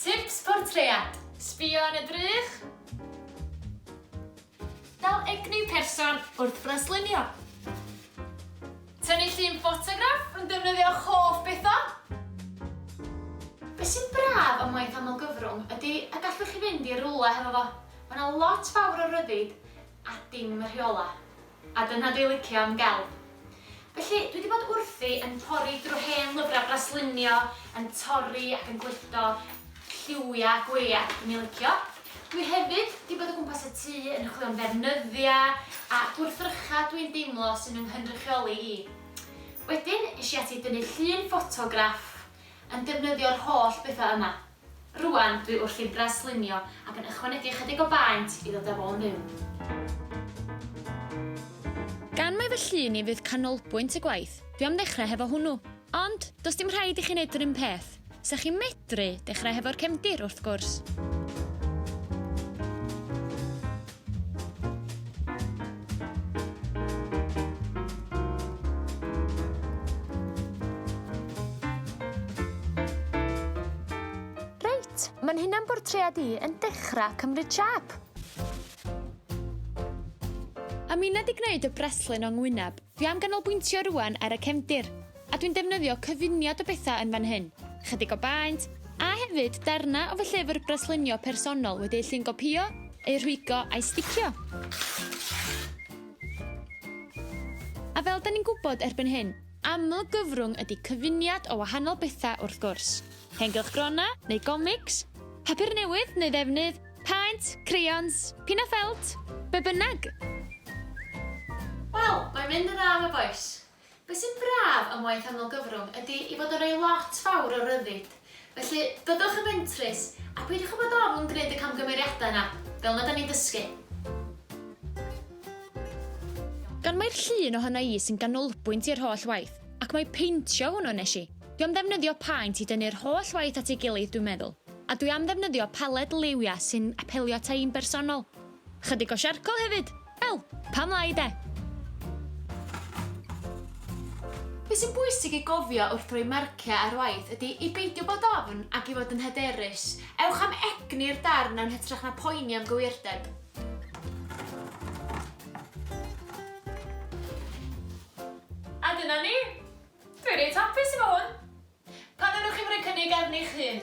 Tips portread. Sbio yn y drych. Dal egni person wrth fraslunio. Tynnu llun ffotograff yn defnyddio'ch hoff bethau. Be sy'n braf am waith aml-gyfrwng ydy y gallwch chi fynd i rywle hefo fo. Mae 'na lot fawr o ryddid a dim rheola. A dyna dwi licio am gelf. Felly, dwi 'di bod wrthi yn pori drwy hen lyfrau braslunio, yn torri ac yn gludo lliwiau a gwead dwi'n ei licio. Dwi hefyd 'di bod o gwmpas y tŷ yn chwilio am ddefnyddiau a gwrthrychau dwi'n deimlo sy'n fy nghynrychioli i. Wedyn, es i ati i dynnu llun ffotograff yn defnyddio'r holl bethau yma. Rŵan dwi wrthi'n braslunio ac yn ychwanegu ychydig o baent i ddod â fo'n fyw. Gan mai fy llun i fydd canolbwynt y gwaith, dwi am ddechrau hefo hwnnw. Ond, does dim rhaid i chi wneud yr un peth. 'Sa chi'n medru dechrau hefo'r cefndir, wrth gwrs. Reit, mae'n hunanbortread i yn dechrau cymryd siâp. A minna 'di gwneud y braslun o ngwyneb, dwi am ganolbwyntio rŵan ar y cefndir, a dwi'n defnyddio cyfuniad o bethau yn fan hyn, chydig o baent, a hefyd darnau o fy llyfr braslunio personol wedi eu llungopïo, eu rhwygo a'u sticio. A fel 'da ni'n gwybod erbyn hyn, aml gyfrwng ydi cyfuniad o wahanol bethau wrth gwrs. Hen gylchgronau neu gomics, papur newydd neu ddefnydd, paent, crayons, pin a ffelt, be bynnag! Wel, mae'n mynd yn dda 'ma bois. Be sy'n braf am waith aml-gyfrwng ydi ei fod o'n rhoi lot fawr o ryddid. Felly, byddwch yn fentrus, a peidiwch â bod ofn gwneud y camgymeriadau yna, fel 'na 'dan ni'n dysgu. Gan mai'r llun ohona i sy'n ganolbwynt i'r holl waith, ac mai peintio hwnnw wnes i, dwi am ddefnyddio paent i dynnu'r holl waith at ei gilydd dwi'n meddwl, a dwi am ddefnyddio paled liwia sy'n apelio ata i'n bersonol. Chydig o siarcol hefyd! Wel, pam lai de? Be sy'n bwysig i gofio wrth roi marciau ar waith ydy i beidio bod ofn ac i fod yn hyderus. Ewch am egni'r darn yn hytrach na poeni am gywirdeb. A dyna ni! Dwi reit hapus efo hwn. Pan wnewch chi roi cynnig arni'ch hun?